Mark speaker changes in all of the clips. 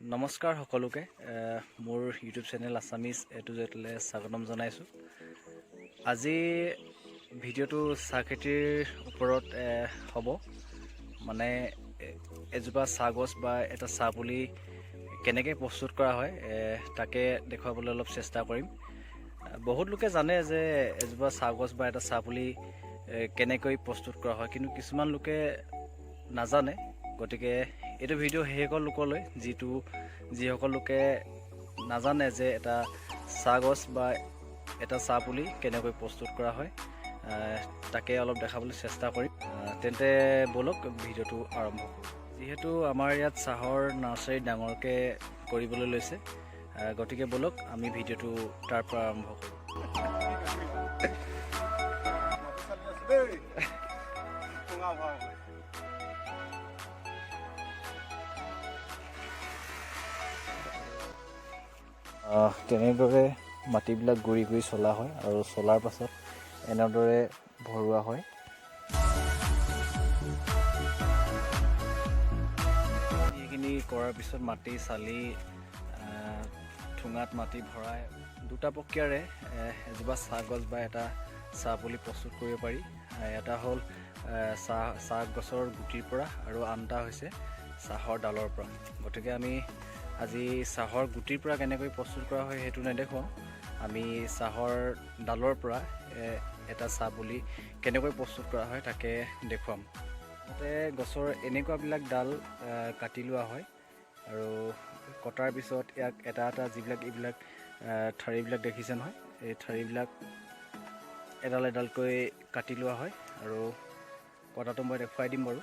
Speaker 1: নমস্কাৰ সকলোকে, মোৰ ইউটিউব চেনেল আছামিজ এ টু জেডলৈ স্বাগতম জনাইছোঁ। আজি ভিডিঅ'টো চাহ খেতিৰ ওপৰত হ'ব। মানে এজোপা চাহ গছ বা এটা চাহ পুলি কেনেকৈ প্ৰস্তুত কৰা হয়, তাকে দেখুৱাবলৈ অলপ চেষ্টা কৰিম। বহুত লোকে জানে যে এজোপা চাহ গছ বা এটা চাহ পুলি কেনেকৈ প্ৰস্তুত কৰা হয়, কিন্তু কিছুমান লোকে নাজানে। গতিকে এইটো ভিডিঅ' সেইসকল লোকলৈ যিসকল লোকে নাজানে যে এটা চাহ গছ বা এটা চাহ পুলি কেনেকৈ প্ৰস্তুত কৰা হয়, তাকে অলপ দেখাবলৈ চেষ্টা কৰিম। তেন্তে ব'লক, ভিডিঅ'টো আৰম্ভ কৰোঁ। যিহেতু আমাৰ ইয়াত চাহৰ নাৰ্চাৰী ডাঙৰকৈ কৰিবলৈ লৈছে, গতিকে ব'লক, আমি ভিডিঅ'টো তাৰ পৰা আৰম্ভ কৰোঁ।
Speaker 2: মাটি চালি আছে দেই, ঠোঙা ভৰাবলৈ।
Speaker 1: তেনেদৰে মাটিবিলাক গুৰি গুৰি চলা হয় আৰু চলাৰ পাছত এনেদৰে ভৰোৱা হয়। এইখিনি কৰাৰ পিছত মাটি চালি, ঠোঙাত মাটি ভৰাই দুটা প্ৰক্ৰিয়াৰে এজোপা চাহ গছ বা এটা চাহ পুলি প্ৰস্তুত কৰিব পাৰি। এটা হ'ল চাহ গছৰ গুটিৰ পৰা আৰু আন এটা হৈছে চাহৰ ডালৰ পৰা। গতিকে আমি আজি চাহৰ গুটিৰ পৰা কেনেকৈ প্ৰস্তুত কৰা হয় সেইটো নেদেখুৱাওঁ। আমি চাহৰ ডালৰ পৰা এটা চাহ পুলি কেনেকৈ প্ৰস্তুত কৰা হয় তাকে দেখুৱাম। তাতে গছৰ এনেকুৱাবিলাক ডাল কাটি লোৱা হয় আৰু কটাৰ পিছত ইয়াক এটা এটা যিবিলাক এইবিলাক ঠাৰিবিলাক দেখিছে নহয়, এই ঠাৰিবিলাক এডাল এডালকৈ কাটি লোৱা হয় আৰু কটাটো মই দেখুৱাই দিম বাৰু।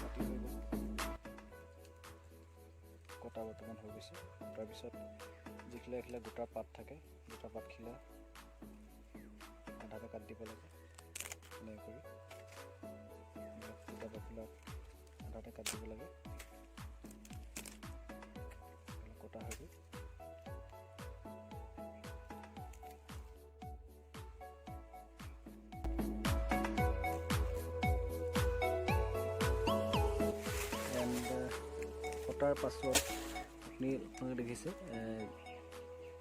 Speaker 1: কাটি হৈ গ'ল, কটা বৰ্তমান হৈ গৈছে। তাৰপিছত যিখিলা এইখিলা গোটা পাত থাকে, গোটা পাতখিলা আধাতে কাটি দিব লাগে। এনেকৈ কৰি এইবিলাক গোটা পাতবিলাক আধাতে কাটি দিব লাগে। কটা হৈ গ'ল। এণ্ড কটাৰ পাছত আপোনালোকে দেখিছে,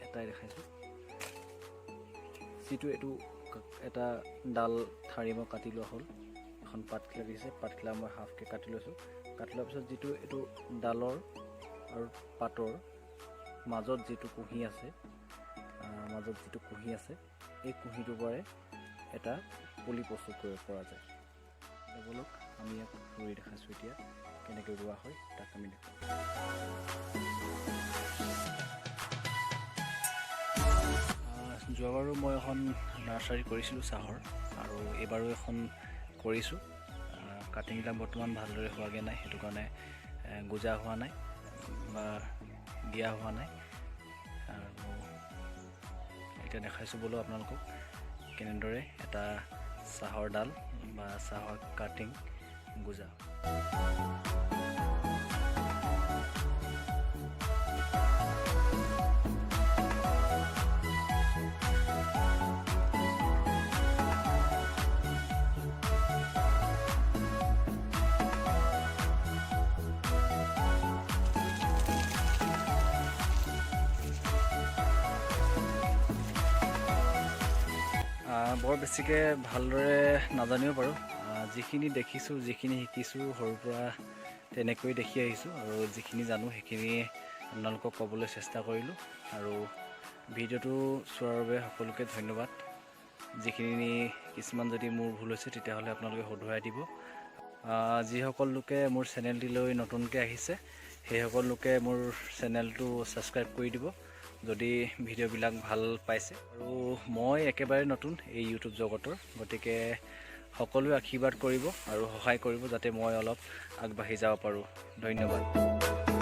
Speaker 1: এটাই দেখাইছোঁ, যিটো এইটো এটা ডাল ঠাৰি মই কাটি লোৱা হ'ল। এখন পাতখিলা দেখিছে, পাতখিলা মই হাফকৈ কাটি লৈছোঁ। কাটি লোৱাৰ পিছত যিটো এইটো ডালৰ আৰু পাতৰ মাজত যিটো কুঁহি আছে, মাজত যিটো কুঁহি আছে, এই কুঁহিটোৰ পৰাই এটা পুলি প্ৰস্তুত কৰিব পৰা যায়। ব'লক, আমি ইয়াক ৰুই দেখাইছোঁ। এতিয়া কেনেকৈ ৰোৱা হয় তাক আমি দেখুৱাম। যোৱাবাৰো মই এখন নাৰ্চাৰী কৰিছিলোঁ চাহৰ আৰু এইবাৰো এখন কৰিছোঁ। কাটিংবিলাক বৰ্তমান ভালদৰে হোৱাগৈ নাই, সেইটো কাৰণে গজা হোৱা নাই বা দিয়া হোৱা নাই। আৰু এতিয়া দেখাইছোঁ বোলো আপোনালোকক কেনেদৰে এটা চাহৰ ডাল বা চাহৰ কাটিং গজা। বৰ বেছিকৈ ভালদৰে নাজানিব পাৰোঁ, যিখিনি দেখিছোঁ, যিখিনি শিকিছোঁ সৰুৰ পৰা তেনেকৈ দেখি আহিছোঁ আৰু যিখিনি জানো সেইখিনি আপোনালোকক ক'বলৈ চেষ্টা কৰিলোঁ। আৰু ভিডিঅ'টো চোৱাৰ বাবে সকলোকে ধন্যবাদ। যিখিনি কিছুমান যদি মোৰ ভুল হৈছে তেতিয়াহ'লে আপোনালোকে শুধৰাই দিব। যিসকল লোকে মোৰ চেনেলটিলৈ নতুনকৈ আহিছে সেইসকল লোকে মোৰ চেনেলটো ছাবস্ক্ৰাইব কৰি দিব যদি ভিডিঅ'বিলাক ভাল পাইছে। আৰু মই একেবাৰে নতুন এই ইউটিউব জগতৰ, গতিকে সকলোৱে আশীৰ্বাদ কৰিব আৰু সহায় কৰিব যাতে মই অলপ আগবাঢ়ি যাব পাৰোঁ। ধন্যবাদ।